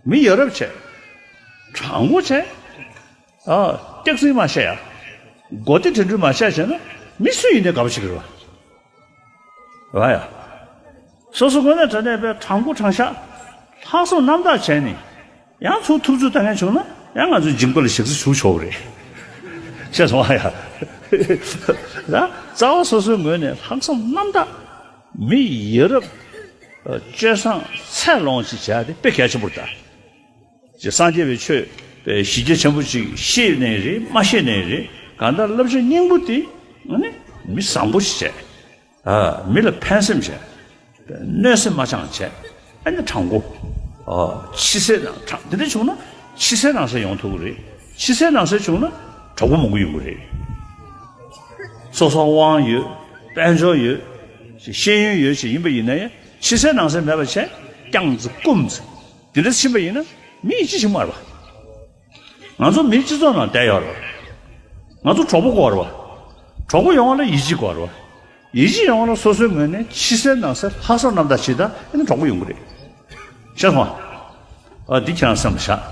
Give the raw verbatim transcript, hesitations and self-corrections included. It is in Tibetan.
མི་ཡ་རབས་བྱས། དྲང་པོ་བྱས། ཨ། སྐྱག་རྫུན་མ་བཤད་ཡ། མགོ་བདེ་དྲན་འཕྲུལ་མ་བཤད་བྱས་ན་མི་སུ་ཡིན་ནའི་དགའ་པོ་བྱེད་ཀྱི་རེད་བ། རེད་བ་ཡ། སོ་སོ་དངོས་གནས་དྲང་གནས་པའི་དྲང་པོ་དྲང་བཞག་ལྷག་བསམ་རྣམ་དག་བྱས་ནས་ཡང་ཚུར་ཐུབ་ཚོད་ལྟ་མཁན་བྱུང་ན་ཡང་ང་ཚོའི་མཇིང་པ་ལ་ཞག་རྩི་ཞུ་ཆོག་གི་རེད། ཤེས་སོང་ཨ་ཡ། ད་རྩ་བ་སོ་སོའི་ངོས་ནས་ལྷག་བསམ་རྣམ་དག་མི་ཡ་རབས་སྤྱོད་བཟང་ཚད་ལོངས་ཤིག་བྱས་ཏེ་དཔེ་གལ་ཆེན་པོ་རེད་ད། ཅེས་སངས་རྒྱས་པའི་ཆོས་པའི་གཞི་རྒྱ་ཆེན་པོ་ཅིག་ཤེས་ནའི་རེད་མ་ཤེས་ནའི་རེད། གང་ལྟར་བསླབ་བྱ་སྙིང་པོ་དེ་ནི་མི་བཟང་པོ་ཞིག་བྱས། ཨ། མི་ལ་ཕན་སེམས་བྱས། གནོད་སེམས་མ་བཅངས་བྱས། ཨ་ནི་དྲང་པོ། ཨ། ཕྱི་གསལ་ནང་དྲང་དེ་འདྲ་བྱུང་ན་ཕྱི་གསལ་ནང་གསལ་ཡོང་ཐུབ་ཀྱི་རེད། ཕྱི་གསལ་ནང་གསལ་བྱུང་ན་གྲོགས་པོ་མང་པོ་ཡོང་གི་རེད། སོ་སོ་དབང་ཡོད། དཔལ་འབྱོར་ཡོད། ཤེས་ཡོན་ཡོད་ཅིག་ཡིན་པ་ཡིན་ན་ཡང་ཕྱི་གསལ་ནང་གསལ་མེད་པ་བྱས་རྐྱང་ཙི་རྐུམ་ཙི། དེ་འདྲ་ཕྱིན་པ་ཡིན་ན་མི་ཡིད་ཆེས་བྱེད་མ་རེད་པ། ང་ཚོ་མིའི་སྤྱི་ཚོགས་ནང་བསྡད་ཡོད་རེད་པ། ང་ཚོ་གྲོགས་པོ་དགོས་རེད་པ། གྲོགས་པོ་ཡོང་བ་ལ་ཡིད་ཆེས་དགོས་རེད་པ། ཡིད་ཆེས་ཡོང་བ་ལ་སོ་སོའི་ངོས་ནས་ཕྱི་གསལ་ནང་གསལ་ལྷག་བསམ་རྣམ་དག་བྱེད་ད་ཨེ་ནི་གྲོགས་པོ་ཡོང་གི་རེད། ཤེས་སོང་ཨ། ཨ། འདི་ཁྱེད་རང་སེམས་ལ་བཞག